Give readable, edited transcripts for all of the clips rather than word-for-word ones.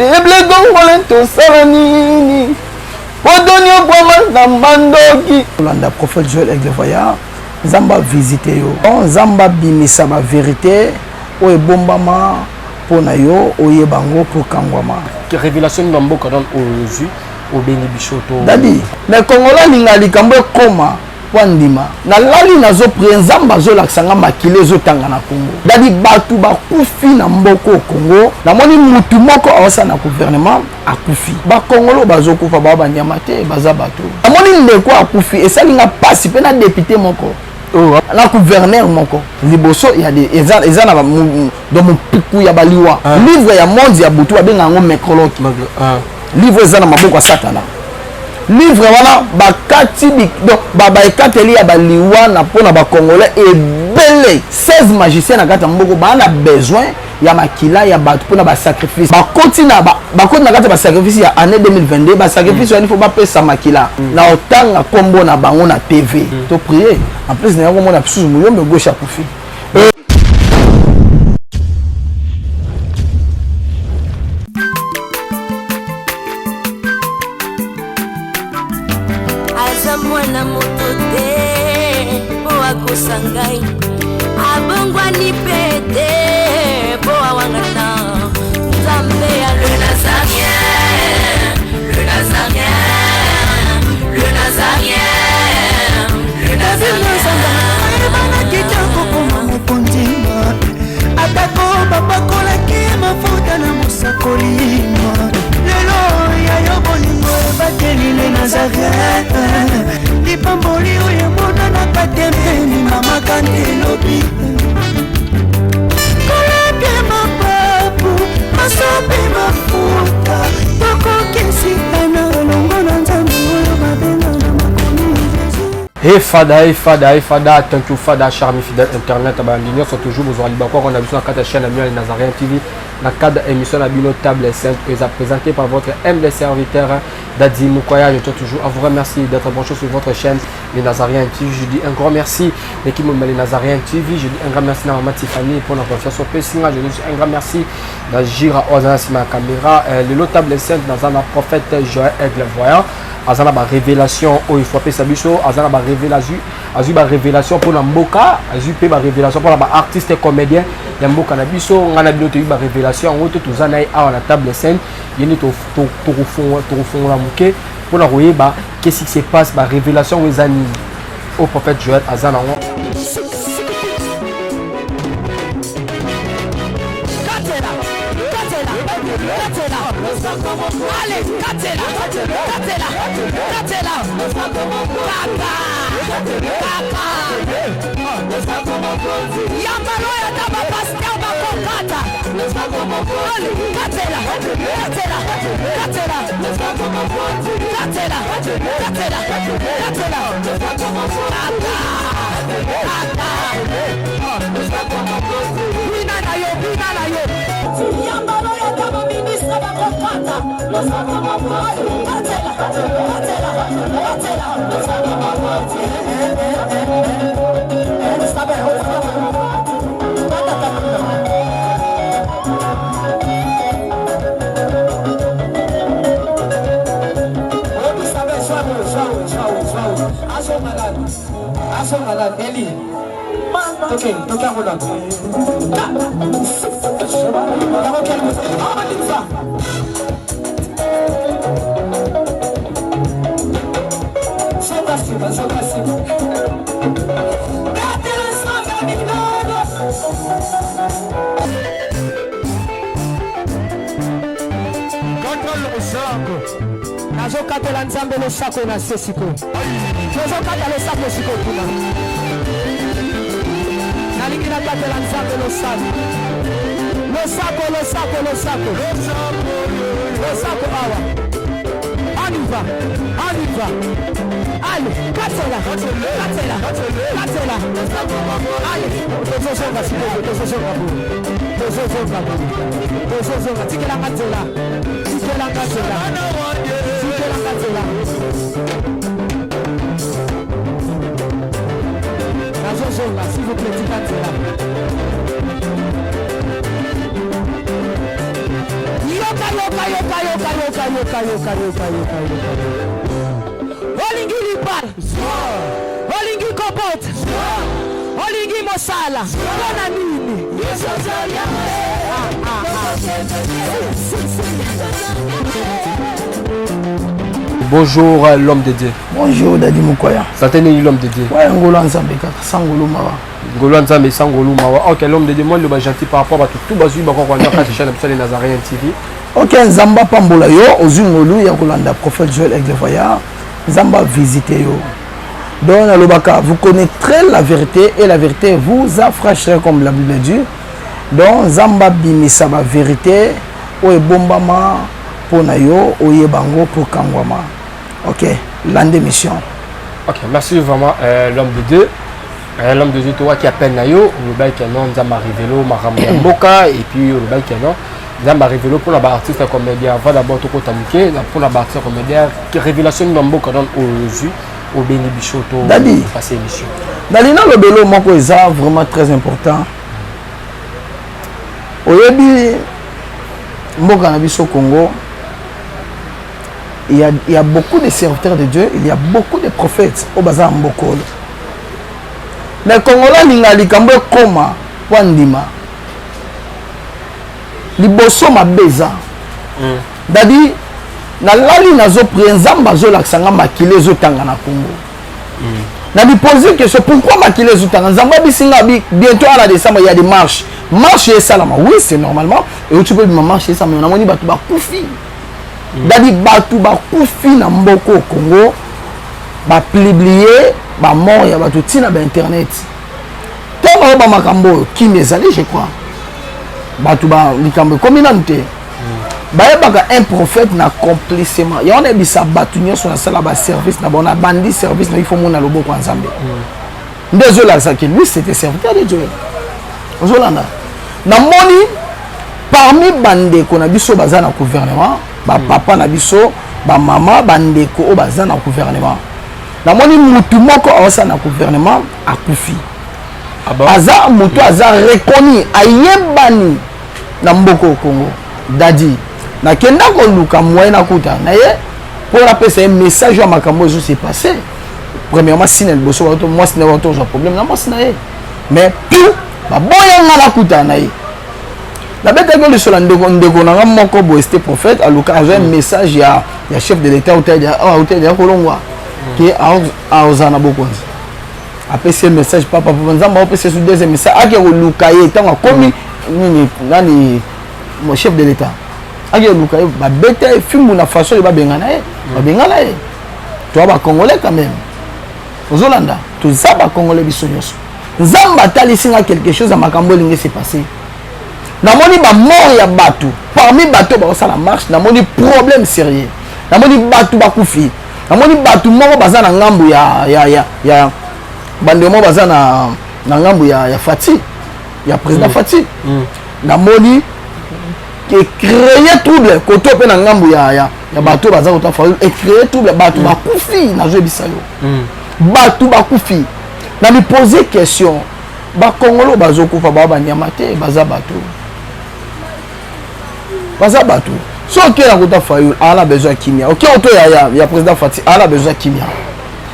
Peuple congolais tosala nini po toniokwama na mandoki. Kolanda prophète Joël Aigle Voyant, Nzambe a visite yo, Nzambe abimisa ba verite oyo ebombama mpo na yo oyeba yango mpo okangwama. Révélation nini na mboka donc oyo ozwi obengi biso to Dadi, mais congolais alinga likambo ekoma po andima. Nalali nazo prie Nzambe azolakisa nga makila ezotanga na Congo. Dadi batu bakufi na mboko Congo, namoni mutu moko aosala na gouvernement akufi. Ba congolais bazokufa ba banyama te, baza bato. Namoni ndeko akufi esali nga pasi pe na député moko. Oh, na gouverneur moko liboso ya de eza eza na do mopiku ya baliwa ah. Livre ya monde ya butu babenga yango necrologue ah. Livre eza na maboko ya satana. Livre wana bakati baekateli ya baliwa na mpo na bacongolais ebele. 16 magicien na kati ya mboko baa na besoin ya makila ya bato mpona basacrifice. Bakoti na bakoti na kati ya basacrifice ya année 2022. Basacrifice wana ifo bapesa makila na otanga nkombo na bango na TV. To prie en plus na yango mona susu muyombe gauche akufi. Aza mwana moto te mpo akosa ngai, abongwani mpe te mpo awangana Nzambe ya le Nazarien, le Nazarien, le Nazarien, le Nazarien. Ayebanaki te kokoma mokonzi, atako bapakolaki mafuta na mosakoli. Lelo ya yo bolingo ebateli le Nazareth, lipamboli oyo emonanaka te mpeni mama kante elobi kolapie mapapu masopi mafuta tokokesitana elongo na Nzambe oyo babenga na makomi Jésus. Hey Fada, hey Fada, hey Fada, thank you Fada, cher ami fidèle internet, balandi nyonso toujours bozwa libaku na biso na kati ya chaîne na bino ya Nazarien TV na cadre émission na bino Table Sainte eza présenté par votre humble serviteur Dadi Mukwaya. Je tiens toujours à vous remercier d'être branché sur votre chaîne les Nazariens TV. Je dis un grand merci l'équipe les Nazariens TV. Je dis un grand merci à maman Tiffany pour la confiance au Pessinga. Je dis un grand merci na Jira Ozana sima caméra. Le Table Sainte dans un prophète Joël Aigle Voyant. Aza na ba révélation oyo faut apesa biso, aza na ba révélation, azwi ba révélation mpona mboka, azwi mpe ba révélation mpona ba artiste comédien ya mboka na biso. Ngai na bino toyebi ba révélation yango te. Toza na ye awa na Table Sainte, ye nde tokofongola moke mpona koyeba qu'est-ce qui se passe, ba révélation yango eza nini oyo prophète Joël aza nango. Allez, katela, katela, katela, kaka, kaka. Yambalo ya taba pasteur bakokata. Allez, katela, katela, katela, katela, katela, katela, kaka, kaka. Bina na yo, bina na yo. Yambalo ya taba ministre bakokata. Katela, katela, katela. Nazokatela Nzambe losako na se sikoyo, tozokata losako sikoyo kuna. Nalingi nakatela Nzambe losako, losako, losako, losako, losako awa. On y va, on y va. Allez, katela, katela, katela. Allez, tozozonga sikoyo, tozozonga boye, tozozonga boye, tozozonga. Tikelanga nzela, tikelanga nzela, tikelanga nzela. Nazozonga, s'il vous plaît, tika nzela. Yoka. Yoka, yoka, yoka, yoka, yoka, yoka, yoka, yoka, yoka. Olingi libala, olingi kobota, olingi mosala, mpo na nini? Ah, ah, ah. Si, si, si. Bonjour l'homme de Dieu. Bonjour Dadi Mukwaya. Santé nini l'homme de Dieu? Ouais, ngolo nzambe kaka sangolo mawa. Ngolo nzambe sangolo mawa. OK, l'homme de Dieu, moi le gentil par rapport à tout tout bazui ba ko na kati chaîne na Nazarene TV. OK, nzamba pambola yo ozui ngolu ya kolanda prophète Joël Aigle Voyard. Nzamba visiter yo. Donc nalobaka vous connaîtrez la vérité et la vérité vous affranchira comme la Bible dit. Donc nzamba bimisa ba vérité oyo ebombama mpo na yo oyeba yango mpo kangwama. Ok, lande mission. Ok, merci vraiment l'homme de Dieu. L'homme de Dieu toi qui appelle na yo, olobaki non nzambe révélo makambo ya mboka et puis olobaki non nzambe révélo pour la ba artiste comédien. Avant d'abord tokota moke na pour la ba artiste comédien révélation na mboka donc ozui obengi biso to Dadi. passer émission. Nalinga lobelo moko eza vraiment très important. Oyebi mboka na biso Congo, il y a beaucoup de serviteurs de Dieu, il y a beaucoup de prophètes au bazar mbokolo. Mais Congolais linga likambo ekoma po andima. Liboso mabeza. Dadi nalali nazo prier Nzambe azolakisa nga makila ezotanga na Congo. Na mi poser question pourquoi makila ezotanga? Nzambe abisi nga bi bientôt à la décembre il y a des marches. Marche esalama. Oui, c'est normalement. Et tu peux bima marche esalama. Namoni bato bakufi. Dadi bato bakufi na mboko au Congo, ba publier ba mort ya bato tina ba internet. Tango ba makambo oyo kimi ezali je crois. Bato ba likambo ekomi nanu te. Bayebaka un prophète na accomplissement. Ya wana ebisa bato nyonso nasala ba service na bango, na bandi service na il faut mona loboko ya Nzambe. Nde ezolakisa que lui c'était serviteur de Dieu. Ozolanda. Namoni parmi bandeko na biso baza na gouvernement, ba papa na biso, ba mama, bandeko oyo baza na gouvernement. Namoni mutu moko aosala na gouvernement akufi. Ah bon? Aza mutu aza reconnu, ayebani na mboka au Congo. Dadi, nakenda koluka moyen nakuta na ye mpo napesa ye message ya makambo ezo se passer. Premièrement, sina liboso bato mwasi na ye bato ozwa problème na mwasi na ye. Mais tout baboya nga nakuta na ye. Nabetaki liso na ndeko ndeko na nga moko boye c'était prophète aluka azwa message ya chef de l'état otadia ya kolongwa ke aozala na bokonzi. Apesi ye message papa papa Nzambe apesi ye deuxième message ake koluka ye ntango akomi nini nani mo chef de l'état ake koluka ye babeta ye fimbu na façon oyo babengana ye babengana ye. Toza ba congolais quand même. Ozolanda toza ba congolais biso nyonso. Nzambe atalisi nga quelque chose ya makambo elingi se passer. Namoni ba mort ya bato parmi bato baosala marche, namoni problème sérieux. Namoni bato bakufi. Namoni bato moko baza na ngambu ya bandeko moko baza na ngambu ya Fati, ya président Fati. Namoni ke créer trouble koto pe na ngambu ya bato baza kota Fayulu et créer trouble bato bakufi nazoyebisa yo. Bato bakufi. Na mi poser question, ba Congolo bazokufa ba banyama te, baza bato. Baza bato. Soki na kota Fayulu, ala besoin kimia. OK, oto ya président Fati, ala besoin kimia.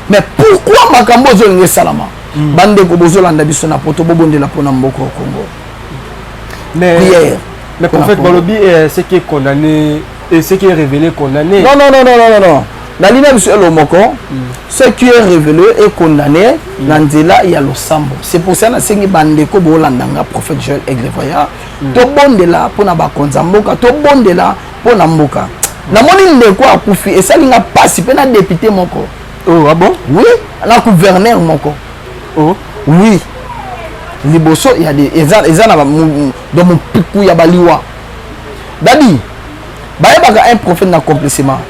Mais pourquoi makambo ozolinga esalama? Bandeko bozolanda biso na poto bobondela pona mboka au Congo. Mais prière. Mais prophète Balobi, ce qui est condamné et ce qui est révélé condamné. Non non non non non non. Na lina biso elo moko, ce qui est révélé est condamné na nzela ya losambo. C'est pour ça na sengi bandeko bolanda nga prophète Joël Aigle Voyard. Tobondela pona bakonza mboka, tobondela pona mboka. Namoni ndeko akufi esali nga pasi pe na député moko. Oh, ah bon? Oui, na gouverneur moko. Oh. Oui. Liboso ya des eza na ba dans mon piku ya baliwa. Dadi bayebaka un prophète na accomplissement.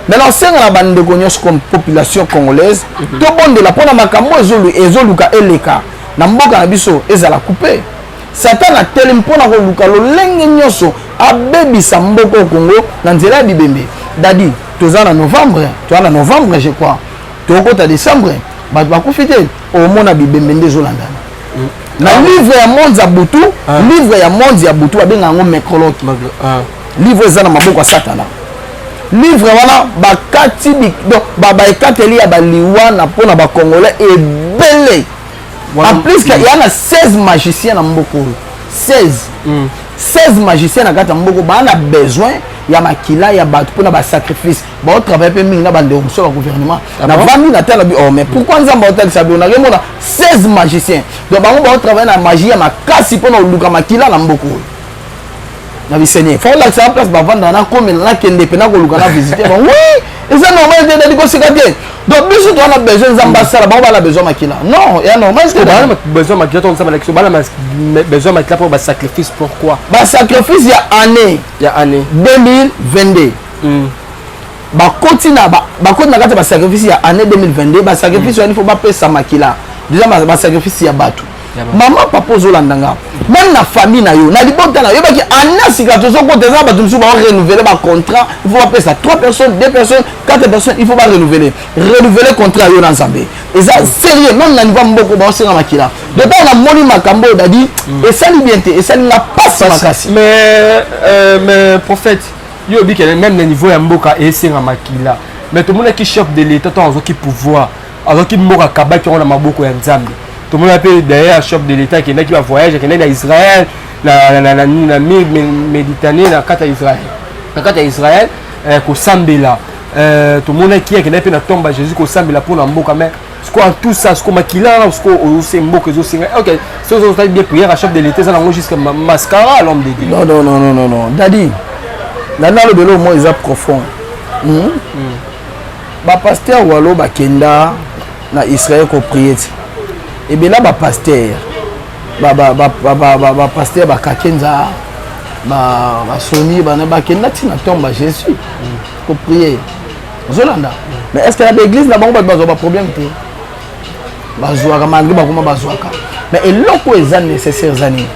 Maintenant senga na bandeko nyonso comme population congolaise, tobondela pona makambo ezoluka eleka na mboka na biso ezala coupé. Satan atelemi pona koluka lolenge nyonso abebisa mboka au Congo na nzela ya bibembe. Dadi toza na novembre, toza na novembre je crois. Tokota décembre, bato bakufi te, omona bibembe nde ezolandana. Na livre ya Monza Butu, livre ya Monza ya Butu babenga yango nécrologue. Livre eza na maboko ya Satana. Livre wana bakati baekateli ya baliwa na mpo na bacongolais ebele. En plus mm. ya na 16 magicien na mboka oyo, 16 16 magicien na kati ya mboka, baa na besoin ya makila ya bato mpona basacrifice. Baotravaille mpe mingi na bandeko mosusu ya gouvernement. Navandi na tala bi, oh, mais pourquoi Nzambe aotalisa bio nakemona 16 magicien? Donc bango baotravaille na magie ya makasi mpona koluka makila na mboka oyo. Na biseigneur, faut olakisa place bavandaka, nakomela, nakende mpe nakoluka na visite bango. Oui, eza normal te, dadi koseka te. Donc biso toza na besoin Nzambe asala, bango bana besoin makila. Non, eya normal te. Bana besoin makila to Nzambe alakisi bana besoin makila mpo basacrifice, pourquoi? Basacrifice ya année ya année 2022. Bakoti na kati ya basacrifice ya année 2022. Basacrifice wana, il faut bapesa makila déjà, basacrifice ya bato. Mama, papa, ozolanda nga, même na famille na yo, na libota na yo, yebaki année sika tozokota, eza bato mosusu baorenouveler bacontrat. Il faut bapesa 3 personnes, 2 personnes, 4 personnes. Il faut barenouveler, renouveler contrat yo na Nzambe. Eza sérieux. Même na niveau ya mboka, baosenga makila. De ntango namoni makambo oyo, dadi, esali bien te, esali nga pasi makasi. Mais prophète, yo oyebi ke même na niveau ya mboka esenga makila. Mais tomonaki chef de l'État, ntango azwaki pouvoir, azwaki mboka, akabaki yango na maboko ya Nzambe. Tomona mpe d'ailleurs chef de l'État akendaki bavoyage, akendaki na Israël, na mer Méditerranée, na kati ya Israël, na kati ya Israël kosambela. Tomonaki akendaki mpe na tombe ya Jésus kosambela mpona mboka. Mais siko en tout ça, siko makila wana, siko ozose mboka ezosenga. Ok, soki ozosali bien prière ya chef de l'État, eza nango jusque mascara, l'homme de Dieu. Non, non, non, non, non, non, dadi, nani alobela au moins eza profond. Bapasteur walo bakenda na Israel koprier ti ebela. Bapasteur, bakakenza, basoni bana bakenda ntina tombe ya Jésus koprier. Ozolanda? Mais est ce que na baeglise na bango bato bazwa baproblème te? Bazwaka, malgré bakoma bazwaka. Mais eloko eza nécessaire eza nini?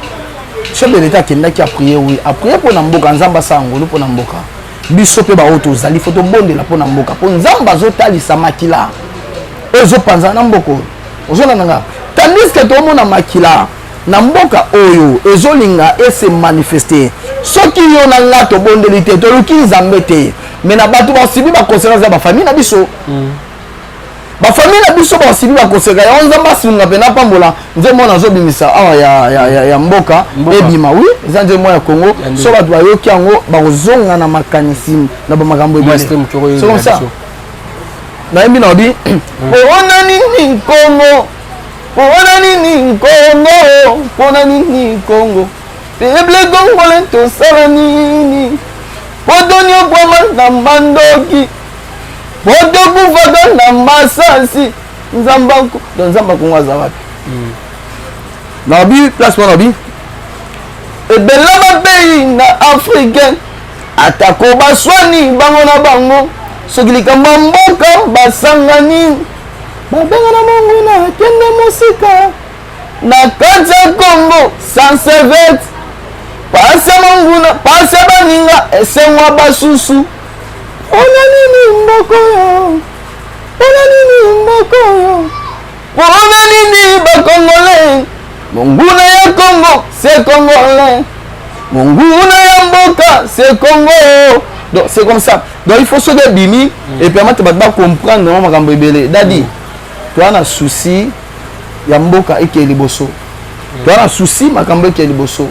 Chef de l'État akendaki aprier, oui, aprier mpo na mboka, Nzambe asala ngolu mpo na mboka. Biso mpe baoyo tozali, faut tobondela mpo na mboka, mpo Nzambe azotalisa makila oyo ezopanzana na mboka oyo. Ozolanda nga? Tandis que tomona makila na mboka oyo ezolinga ese manifeste. Soki yo na nga tobondeli te, toluki Nzambe te, mais na bato basibi baconséquence ya bafamille na biso, bafamille na biso basibi bakoseka yango. Nzambe asunga mpe napambola nzembo wana azobimisa awa ya mboka. Ebima, oui, eza nzembo ya Congo. So bato bayoki yango, bakozonga na makanisi na bamakambo ebele. C'est comme ça nayembi na obi: mpona nini Congo? Mpona nini Congo? Mpona nini Congo? Peuple congolais, tosala nini po tonyokwama na mandoki, po tokufaka na masasi? Nzambe, donc Nzambe Kongo aza wapi? Nabi place wana, nabi ebele bapays na africain, atako baswani bango na bango, soki likambo ya mboka basangani, babenga na bango na kende mosika. Na kati ya Congo sans serviette, pasi ya monguna, pasi ya baninga, esengwa basusu. Mpona nini mboka oyo? Mpona nini mboka oyo? Mpona nini bacongolais? Monguna ya Congo c'est congolais, monguna ya mboka c'est Congo. Donc c'est comme ça. Donc il faut soki ebimi epermettre bato bacomprendre mwa makambo ebele. Dadi, toza na souci ya mboka ekeye liboso, toza na souci makambo ekeye liboso.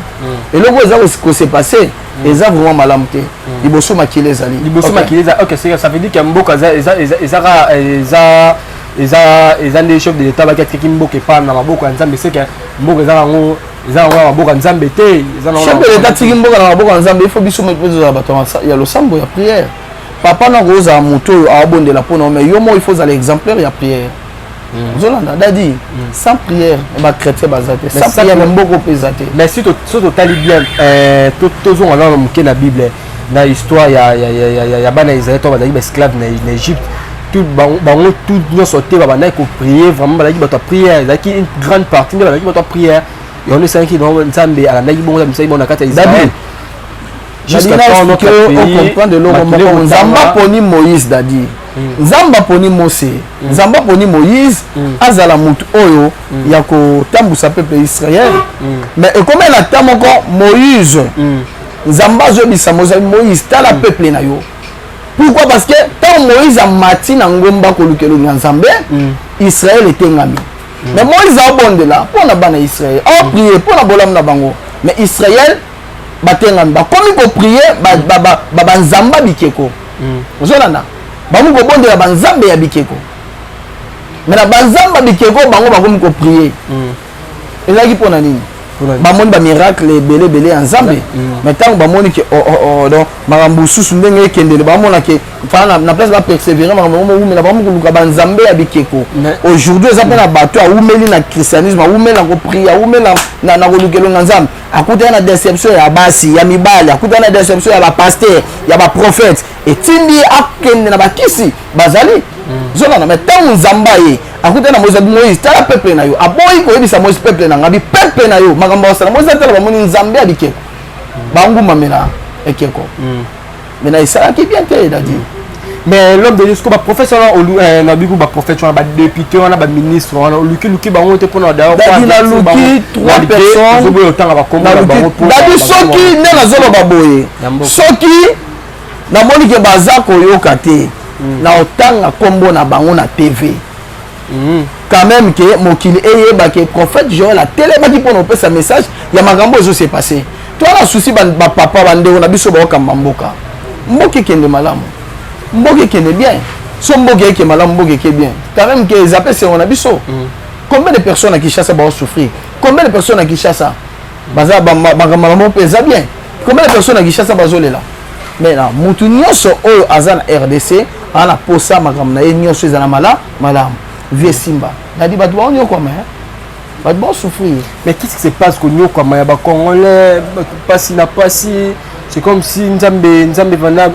Eloko eza kose passer eza vraiment malamu te. Liboso makili ezali. Liboso makili eza. Ok, ça veut dire que mboka eza eza eza eza eza eza nde chef de l'État baki atikaki mboka epa na maboko ya Nzambe. C'est que mboka eza nango na maboko ya Nzambe te, eza Chef de l'État atiki mboka na maboko ya Nzambe. Il faut biso mpe tozala bato ya losambo, ya prière. Papa na kozala moto oyo aobondela mpona, mais yo moko il faut ozala exemplaire ya prière. Ozolanda, dadi? Sans prière bachrétien baza te, sans prière mboka mpe eza te. Mais si so totali bien, tozonga nano moke na Bible, na histoire ya bana Israel to bazalaki baesclave na Égypte. Bango tout nyonso te babandaki koprier vraiment, bazalaki bato ya prière. Ezalaki une grande partie nde bazalaki bato ya prière. Yango esalaki Nzambe alandaki bongo, amisaki bongo na kati ya Israel. Jusqu'à comprendre eloko moko: Nzambe aponi Moïse, dadi. Nzambe aponi Mose, Nzambe aponi Moïse azala motu oyo ya kotambusa peuple Israel. Mais ekomi na ta moko, Moïse Nzambe azoyebisa Moïse, Moïse tala peuple na yo. Pourquoi? Parce que ntango Moïse amati na ngomba koluka elongi ya Nzambe, Israël etengami. Mais Moïse aobondela mpo na bana Israël, aoprier mpo na bolamu na bango, mais Israël batengami, bakomi koprier banzambe ya bikeko. Ozolanda, bakomi kobondela banzambe ya bikeko. Mais na banzambe ya bikeko bango bakomi koprier, ezalaki mpo na nini? Bamoni bamiracle ebele ebele ya Nzambe, mais ntango bamoni ke oh, oh, oh, donc makambo mosusu ndenge ekendele, bamona ke fana na place bapersévérer, makambo yango mowumela, bakomi koluka banzambe ya bikeko. Aujourd'hui eza mpe na bato awumeli na christianisme, awumeli na koprier, awumeli na koluka elonga Nzambe, akutani na déception ya basi, ya mibali, akutani na déception ya bapasteur, ya baprophète, etindi ye akende na bakisi bazali zolanda. Mais ntango Nzambe aye akutani na Moïse, abi: "Moïse, tala peuple na yo." Aboyi koyebisa Moïse: "Peuple na nga." Abi: "Peuple na yo, makambo asala." Moïse atala, bamoni nzambe ya bikeko, bangumamela ekeko. Mais na esalaki bien te, Dadi. Mais l'homme de Dieu, siko baprophète wana, na biku baprophète wana, badéputé wana, baministre wana, oluki bango te mpona Dadi, naluki trois personnes. Ozoboya otanga bakombo na bango? Dadi, soki nde nazoloba boye, soki namoni ke baza koyoka te, na otanga nkombo na bango na TV quand même, ke mokili eyeba ke prophète Joel atelemaki mpona kopesa message ya makambo ezo se passe. Towana susi bapapa, bandeko na biso baokamba mboka. Mboka ekende malamu, mboka ekende bien. So mboka eke malamu, mboka eke bien, quand même ke eza mpe sengo na biso. Combien de personnes à Kinshasa baosouffrir? Combien de personnes à Kinshasa baza makambo na bango mpe eza bien? Combien de personnes à Kinshasa bazolela? Mais na mutu nyonso oyo aza na RDC aza na posa makambo na ye nyonso eza na malamu. Vie simba nadi, bato baonyokwama, bato baosouffrir. Mais qu'est-ce qui se passe konyokwama ya bacongolais, pasi na pasi? C'est comme si Nzambe vanda,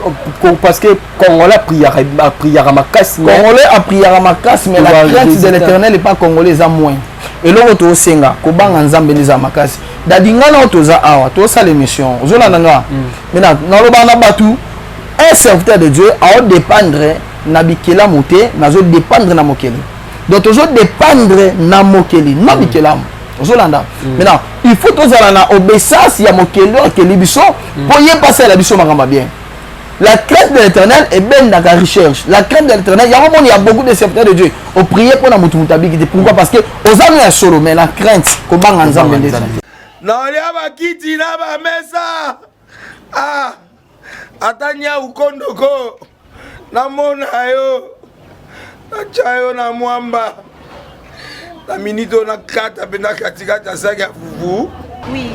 parce que Congolais apriaka makasi. Congolais apriaka makasi, mais la crainte de l'Éternel epa Congolais eza moins. Eloko tosenga, kobanga Nzambe nde eza makasi. Dadi, ngai nao toza awa, tosala émission, ozolanda nga. Mais nalobaka na bato, un serviteur de Dieu aodépendre na bikelamu te, mais azodépendre na mokeli. Donc tozodépendre na mokeli, no bikelamu. Ozolanda? Maintenant il faut tozala na obéissance ya mokeli oyo akeli biso, mpo ye mpe asalela biso makambo ya bien. La crainte de l'Éternel ebendaka recherche. La crainte de l'Éternel, yango moni ya beaucoup de serviteurs de Dieu oprier mpona motu, motu abiki te. Pourquoi? Parce que oza no ya solo, mais la crainte, kobanga Nzambe nde ezali. Naolia bakiti na bamesa, ah, ata nyau kondoko namona yo, natya yo na mwamba na minute oyo, nakata mpenza katikati ya saki ya fufu. Oui,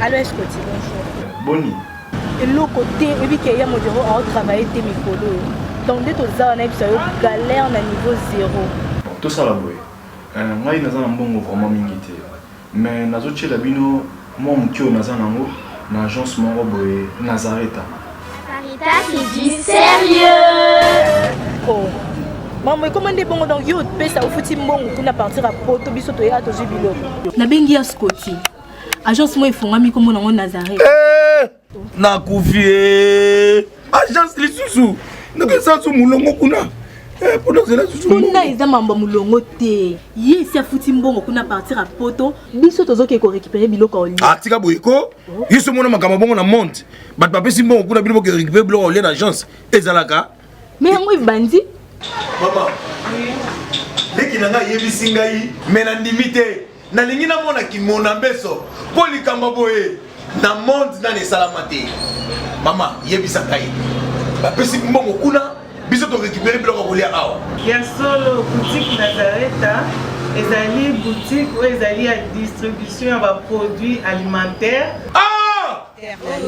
allo Escoti, bonjour. Boni? Eloko te, oyebi ke ya Modero aotravaille te mikolo oyo. Donc nde toza wana, yebisa yo, galère na niveau zéro. Tosala boye, ngai naza na mbongo vraiment mingi te, mais nazotiela bino mwa moke oyo naza nango na agence moko boye, Nazareta. Nazareta, c'est du sérieux. Oh. Mambo ekoma nde bongo. Donc yo opesa, ofuti mbongo kuna partir ya Poto, biso toyaka tozwi biloko. Nabengi ya Scoti, agence moko efungwami, nkombo nango Nazareth. Nakufi e, agence lisusu ndenge esasu molongo kuna mpona ozela susu. Kuna eza mambo ya molongo te. Ye esi afuti mbongo kuna partir ya Poto, biso tozoke korécupérer biloko ya olia. Atika boye ko, yo so mona makambo bongo na monde, bato bapesi mbongo kuna, bino boke récupérer biloko ya olia na agence, ezalaka? Mais yango ebandi. Mama leki na ngai ayebisi ngai, me nandimi te. Nalingi namona kimona mbeso, mpo likambo boye na monde nani esalama te. Mama, yebisa ngai, bapesi mbongo kuna, biso torécupérer biloko ya kolia awa? Ya solo, boutique Nazareta ezali boutique oyo ezali ya distribution ya baproduit alimentaire.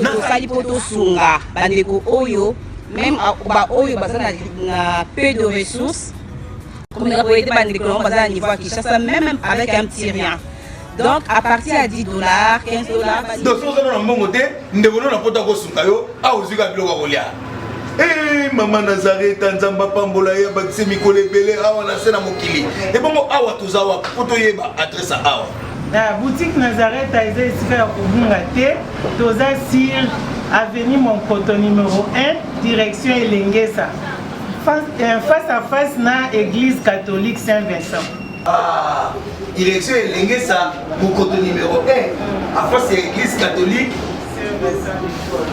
Tosali mpo tosunga bandeko oyo, même baoyo baza na peu de ressources, komeka koaider bandeko nango baza na niveau ya Kinshasa, même avec un petit rien. Donc à partir ya 10 dollars, 15 dollars. Donc soki oza na mbongo te, ndeko no na Poto akosunga yo awa, ozwi kaka biloko ya kolia. Mama Nazareta, Nzambe apambola ye, abakisi mikolo ebele awa na se na mokili. Ebongo awa toza wapi, mpo toyeba adresse awa? Na boutique Nazareta eza esika ya kobunga te. Toza sur avenue Monkoto numéro 1, direction Elengesa, face à face na église catholique Saint Vincent. Ah, direction Elengesa, Mokoto numéro 1, à face ya église catholique.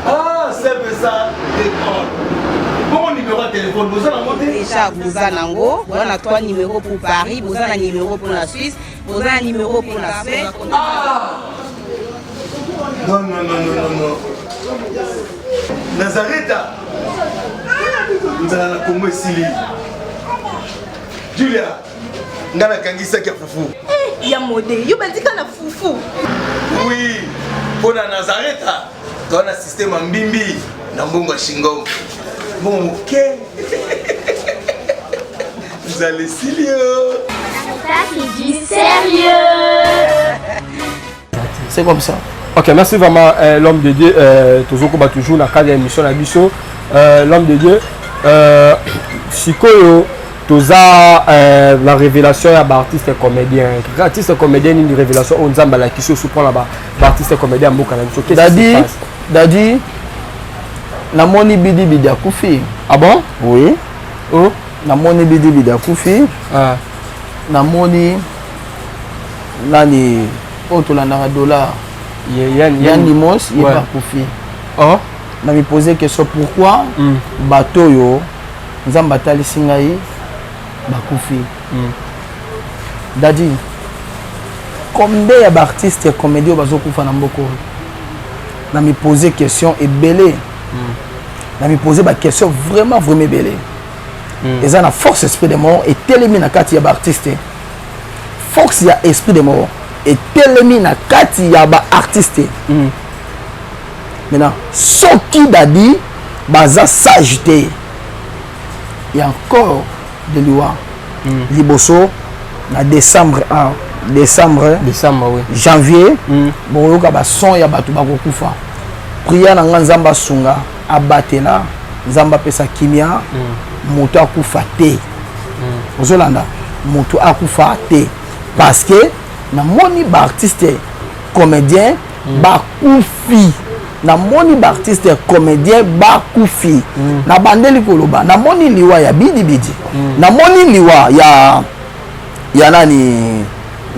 Ah, Saint-Vincent de Paul. Bongo numéro ya téléphone boza nango te? Déjà boza nango, boza na 3 numéros pour Paris, boza na numéro pour la Suisse, boza na numéro pour la Suède. Ah! Non, non, non, non, non, non. Nazareta. Nzala na Congo esili. Julia, nga nakangi saki ya fufu. Eh, ya mode, yo bandika na fufu. Oui, mpo na Nazareta, toza na système ya mbimbi na mbongo ya shingom. Mbongo moke. Nzala esili yo. Ça, c'est du sérieux. C'est comme ça. Ok, merci vraiment euh, l'homme de Dieu. Euh, toujours bah, toujours dans le cadre de l'émission la biso. Euh, l'homme de Dieu. Euh, sikoyo toza euh, la révélation ya baartiste comédien artiste comédien nini révélation oyo nzambe alakisi osu mpona baartiste comédien ya mboka na biso dadi dadi namoni bidibidi akufi ah bon oui oh. namoni bidibidi akufi ah. namoni nani oyo tolandaka dollar yan limos ye mpe akufi oh. na mi pose question pourquoi mm. bato oyo nzambe atalisi ngai bakufi mm. dadi combien ya baartiste ya comédie oyo bazokufa na mboka oyo na mi pose question ebele mm. na mi pose baquestion vraiment vraiment ebele mm. eza na force esprit de mort etelemi na kati ya baartiste force ya esprit de mort etelemi na kati ya baartiste mm. maintenant soki dadi baza sage te ya encore de liwa mm. liboso na décembre 1 décembre, décembre oui. janvier mm. bokoyoka bason ya bato bakokufa prière na nga nzambe asunga abatela nzambe apesa kimia mm. moto akufa te mm. ozolanda moto akufa te parce que namoni baartiste comédien mm. bakufi namoni baartiste comédien bakufi mm. nabandeli koloba namoni liwa ya bidibidi mm. namoni liwa ya ya nani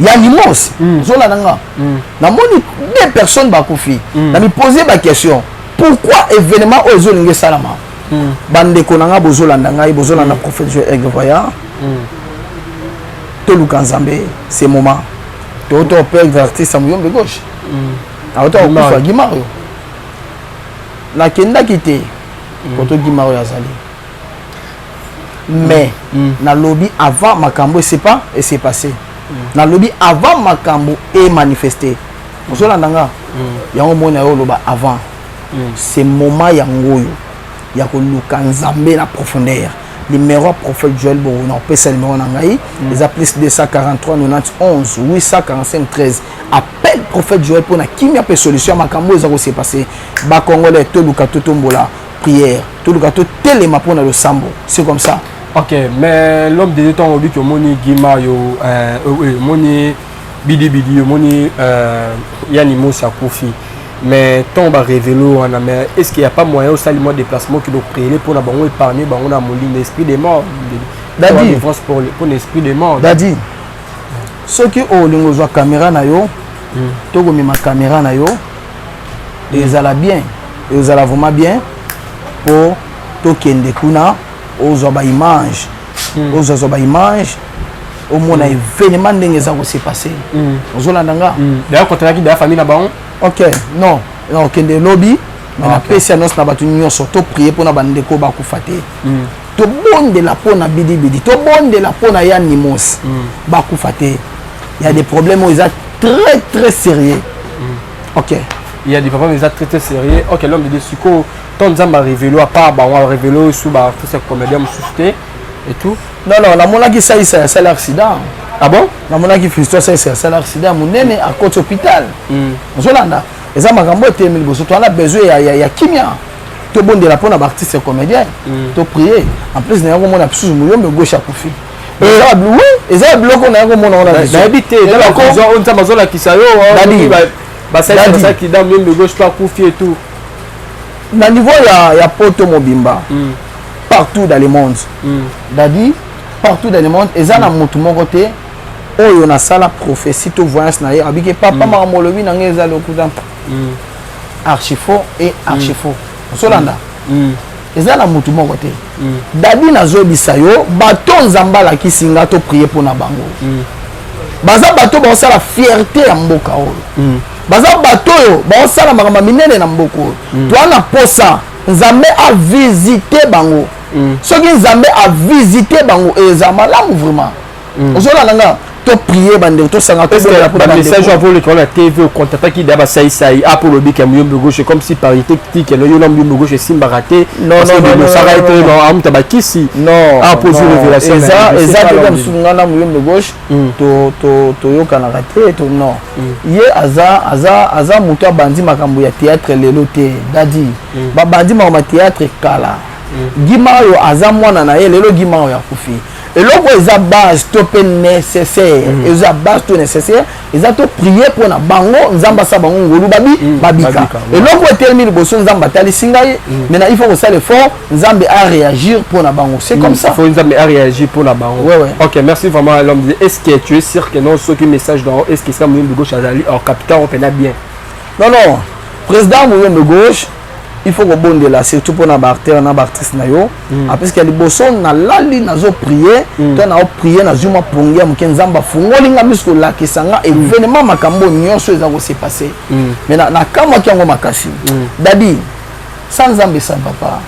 ya limos mm. ozolanda nga mm. namoni deux personnes bakufi mm. na mipose baquestion pourquoi événement oyo ezolinga esalama mm. bandeko na nga bozolanda ngai bozolanda mm. prophète joel aigle voyant mm. toluka nzambe ce moment toto perdre artiste ya muyombe gauche mm. auta kokufa gimario nakendaki te mm. koto gimario azali mais mm. nalobi avant makambo esepa ese passé mm. nalobi avant makambo emanifeste ozolanda nga mm. yango moni nayo oloba avant mm. ce moment yango oyo ya koluka nzambe na profondeur numéro ya prophète joel bongo na kopesa numéro na ngai mm. eza plus 243 91 845 13 appel prophète joel mpo na kimia mpe solution ya makambo oyo eza kose passe bacongolais toluka totombola prière toluka totelema mpo na losambo c'est comme ça ok mais l'homme de ntango obiki omoni gima yo euh, euh, omoni bidibidi omoni euh, yani mosi akufi mais ntango barevele wana mais est ce qu'il y a pas moyen osali mwa déplacement okende opriele mpo na bango épargne bango na molimo esprit de mort dadi mpo na esprit de mort dadi soki olingi ozwa kamera na yo mm. tokomema kamera na yo mm. ezala bien ezala vraiment bien mpo tokende kuna ozwa baimage mm. ozwazwa baimage omona mm. événement ndenge eza kose passe mm. ozolanda nga mm. d'ailleurs kotalaki daya famille na bango ok non non okende lobi mais ah, napesi annonce na bato nyonso toprie mpona bandeko bakufa te mm. tobondela mpo na bidibidi tobondela mpo na ya nimos mm. bakufa te ya des problèmes oyo eza très très sérieux mm. ok il y a des problèmes eza très très sérieux ok l'homme de Dieu sikoyo to nzambe arevele à part bango arevele oyo su baartiste comédien mosusu te et tout non non namonaki saisa asali accident ah bon namonaki fiston saisa asali accident ya monene akoti hôpital mm. ozolanda eza makambo etelemi liboso toza na besoin ya, ya, ya kimia tobondela mpo na baartiste comédien mm. toprie en plus naya komona lisusu moyombe gauche akufi eza ya biloko naya komona wana nayebi te oyo nzambe azolakisa yo basalaki da moyombe gauche mpe akufi et tout na niveau ya, ya poto mobimba mm. partout dans le monde mm. dadi partout dans le monde eza na mm. motu moko te oyo nasala prophétie to voyance na ye abiki papa mm. makambo olobi na ngai eza lokuta mm. archi faux et archi faux. Ozolanda, eza na motu moko te. Dadi, nazobisa yo, bato Nzambe alakisi nga to prier mpo na bango, baza bato baosala fierté ya mboka oyo, baza bato oyo baosala makambo ya minene na mboka oyo. Toa na posa Nzambe avisite bango. Soki Nzambe avisite bango, eza malamu vraiment. Ozolanda nga, toprier bandeko, tosanga, tobondela mpona Message bandeko. Avoleka na TV, okontataki da basaisai apo olobi ke Muyombe Gauche, comme si parité tike no yo na Muyombe Gauche esimbaka te. Non, non, non, non, Osaka non, ete non. amuta bakisi. Non. Apo ozwi Non, révélation. Eza eza te kaka mosusu nga na Muyombe Gauche toyokanaka te to non. Ye aza moto abandi makambo ya théâtre lelo te. Dadi, babandi makambo ya théâtre kala. Gima oyo aza mwana na ye lelo, Gima oyo akufi. Eloko eza base to mpe nécessaire, eza base to nécessaire, eza to prier mpo na bango, Nzambe asala bango ngolu, babi babika. Babika. Eloko etelemi liboso, Nzambe atalisi ngai. Maintenant il faut kosala effort, Nzambe aréagir mpo na bango, c'est comme ça. Faut Nzambe aréagir pour la bango. Ouais. Ok, merci vraiment à l'homme. Est-ce que tu es sûr que non, ce qui message dans, est-ce que ça Muyombe Gauche azali or capitaine on pena bien? Non, président Muyombe Gauche, il faut kobondela surtout mpona baacteur na baartiste na yo, puisque ya liboso nalali, nazoprier to naoprier, nazwi mwa pongi ya moke, Nzambe afungoli nga miso kolakisa nga événement, makambo nyonso eza kose passer. Mais nakamwaki yango makasi. Dadi, sa Nzambe, sa papa,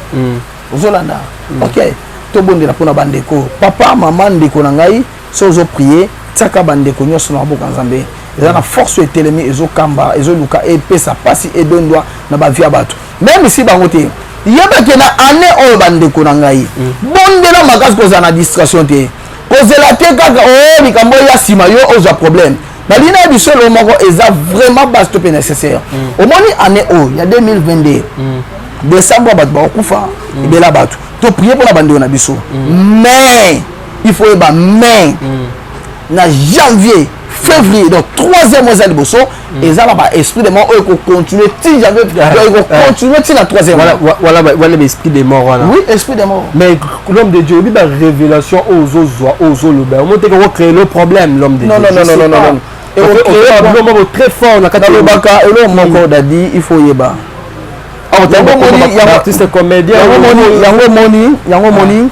ozolanda? Ok, tobondela mpona bandeko, papa, mama, ndeko na ngai. So ozoprier, tiaka bandeko nyonso na maboko ya Nzambe. Eza na force oyo etelemi, ezokamba, ezoluka epesa mpasi, edondwa na bavie ya bato, même si bango te. Yebake na année oyo, bandeko na ngai, bondela makasi, kozala na distraction te, kozela te kaka o likambo ya nsima yo ozwa problème. Nalingi na biso elo moko eza vraiment base to mpe nécessaire. Omoni année oyo ya 2022, décembre, bato bakokufa ebela. Bato toprier mpona bandeko na biso, mais il faut yeba, mais na janvier, février, donc troisième mois eza liboso, eza na baesprit de mort oyo ekocontinue ti janvier, ekocontinue ti na troisième mois. Voilà, voilà l'esprit de mort wana. Oui, esprit de mort. Mais l'homme de Dieu, obi ba révélation oyo ozozwa, oyo ozoloba, omoteka ocréer le problème, l'homme de Non, Dieu. non, non, non, non, non, non. Non, très fort na kati. Nalobaka eloko moko, Dadi, il faut yeba. Artiste comédien. Yango moni, yango moni,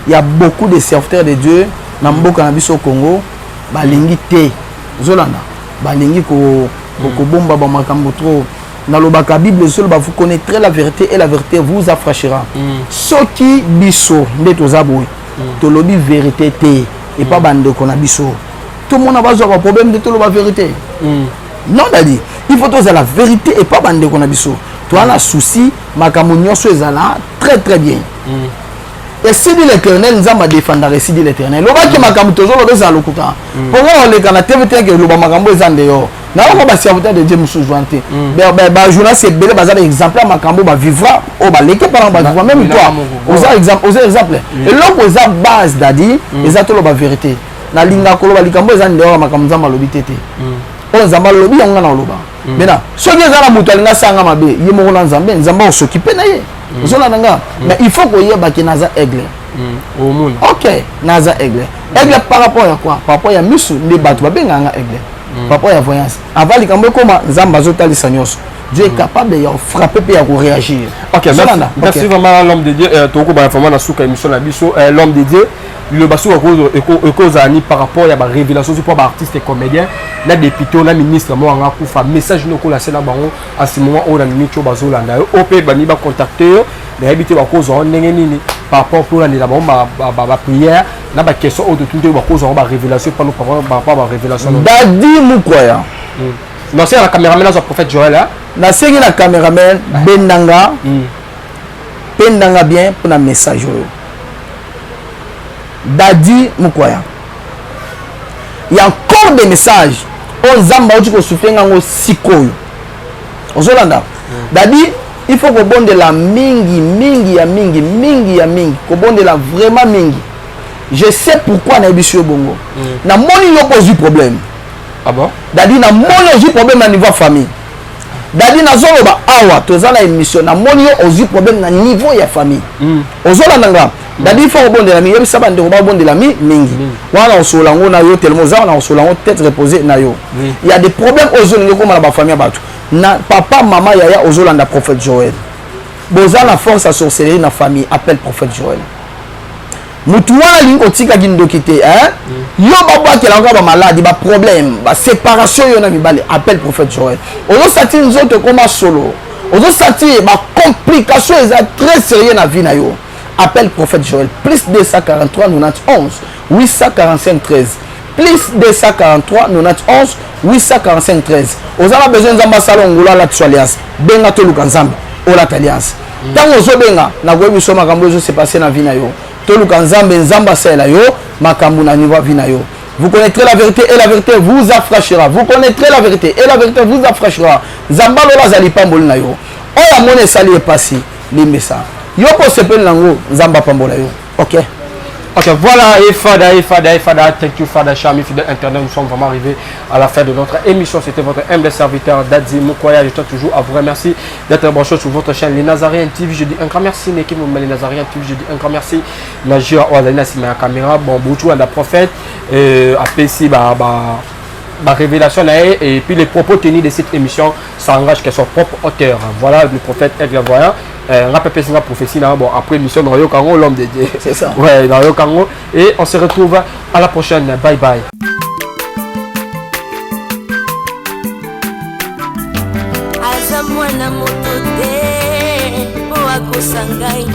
il y a beaucoup de serviteurs de Dieu na mboka na biso Congo, balingi te, ozolanda, balingi kobomba bamakambo trop. Nalobaka, Bible ezoloba: "Vous connaîtrez la vérité et la vérité vous affranchira." Soki biso nde toza boye, tolobi vérité te epa bandeko na biso, tomona bazwa baproblème nde toloba vérité. Non, Dadi, il faut tozala vérité epa bandeko na biso. Toza na souci makambo nyonso ezala très très bien. Esili l'Éternel, Nzambe adefendaka. Esili l'Éternel, lobaki makambo tozoloba ezala lokuta mponga oleka na TV te, oloba makambo eza nde yo nayoka. Baserviteur de Dieu mosusu wana te, bajournaliste ebele baza baexemple ya makambo bavivra oyo baleki mpana bavivra. Même toi oza exemple, oza exemple. Eloko eza base, Dadi, eza toloba vérité. Nalingaka koloba likambo eza nde oyo makambo Nzambe alobi te te. Oyo Nzambe alobi, yango nga na oloba. Maintenant soki eza na moto alingi asanga mabe, ye moko na Nzambe, Nzambe akosokipe na ye. Ozolanda nga? Mais il faut koyeba ke naza aigle. Ok, naza aigle. Aigle par rapport ya quoi? Par rapport ya misu nde bato babengaka nga aigle, par rapport ya voyance. Avant likambo ekoma, Nzambe azotalisa nyonso. Dieu est capable ya frapper mpe ya koréagir. Ok, merci, merci vraiment, l'homme de Dieu. Tokobana vraiment na suka émission na biso. L'homme de Dieu, liloba suka ekozala ni par rapport ya barévélation mpo baartiste comédien na député na ministre mo anga kufa, message nini okolase na bango à ce moment oyo na minute oyo bazolanda yo, oyo mpe bani bacontacte yo, nayebi te bakozwa ndenge nini par rapport mpo olandela bango baprière na baquestion oyo totuni te, bakozwa bango barévélation pano par rapport barévélation? Dadi Mukwaya. Nasenga na caméraman azwa prophète Joel. Nasengi na caméraman, bendanga mpe ndanga bien mpona message oyo. Dadi Mukwaya, il y a encore des messages oyo Nzambe auti kosouffler ngango sikoyo. Ozolanda, Dadi? Il faut kobondela mingi mingi ya mingi mingi ya mingi, kobondela vraiment mingi. Je sais pourquoi nayebisi yo bongo. Namoni yo mpo ozwi problème. Ah bon? Dadi, namoni ozwi problème na niveau ya famille. Dadi, nazoloba awa, toza na émission, namoni yo ozwi problème na niveau ya famille. Ozolanda nga, Dadi? Il faut kobondela mingi. Yebisa bandeko babondela mi mingi wana. Osola yango na yo tellement oza wana, osola yango tête reposée na yo. Il y a des problèmes oyo ozolingi ekóma na bafamille ya bato. Na papa, mama, yaya, ozolanda prophète Joël, boza na force ya sorcellerie na famille, appelle prophète Joël. Mutu wana alingi kotika kindoki te, hein? Yo babwakela kaka bamaladi, baproblème, baséparation, yo na mibale, appelle prophète Joël. Ozosati nzoto ekoma solo, ozosati bacomplication eza très sérieux na vie na yo, appelle prophète Joël. Plus 243 91 845 13, plus 243 91 845 13. Oza na besoin Nzambe asala ngulu, alatisa alliance, benga, toluka Nzambe, olata alliance. Ntango ozobenga, nakoyebi biso makambo ezose passer na vie na yo. Toluka Nzambe, Nzambe asalela yo makambo na niveau ya vie na yo. Vous connaîtrez la vérité et la vérité vous affranchira. Vous connaîtrez la vérité et la vérité vous affranchira. Nzambe alola azali pamboli na yo. Oyo amoni esali epasi, limbisa yo mpo osepeli nango. Nzambe apambola yo, OK. Ok, voilà, et Fada, et Fada, et Fada, thank you Fada, cher ami fidèle internaute, nous sommes vraiment arrivés à la fin de notre émission. C'était votre humble serviteur Daddy Moukoya. Je tiens toujours à vous remercier d'être branché sur votre chaîne Les Nazaréens TV. Je dis un grand merci, l'équipe Les Nazaréens TV. Je dis un grand merci, Najira Ouazalina, c'est ma caméra. Bon, beaucoup à la prophète, APC, bah, révélation et puis les propos tenus de cette émission s'engagent qu'à son propre auteur. Voilà, le prophète Aigle Voyant. Nga pe nga prophétie na bon après émission na yoka l'homme de Dieu. C'est ça. Ouais, na yoka. Et on se retrouve à la prochaine. Bye bye. Aza mwana moto te mpo akosa ngai,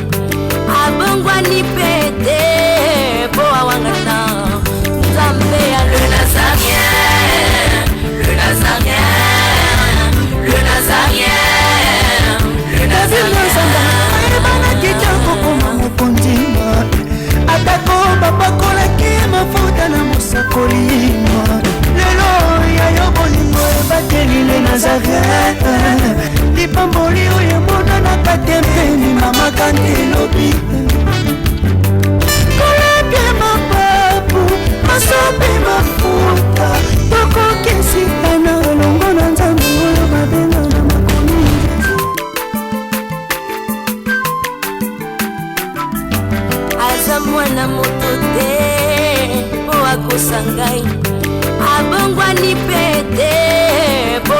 abongwani mpe te mpo awangana. Nzambe ya le Nazarien, le Nazarien, le Nazarien, le Nazarien. Ayebanaki te kokoma mokonzi, atako bapakolaki mafuta na mosakoli. Lelo ya yo bolingo ebateli le Nazaret, lipamboli oyo emonanaka te mpe mimamaka nde elobi kolapia mapapu masope mafuta tokokesitana elongo na Nzambe oyo babenga na makomi. Aza mwana moto te mpo akosa ngai, abongwani mpe te mpo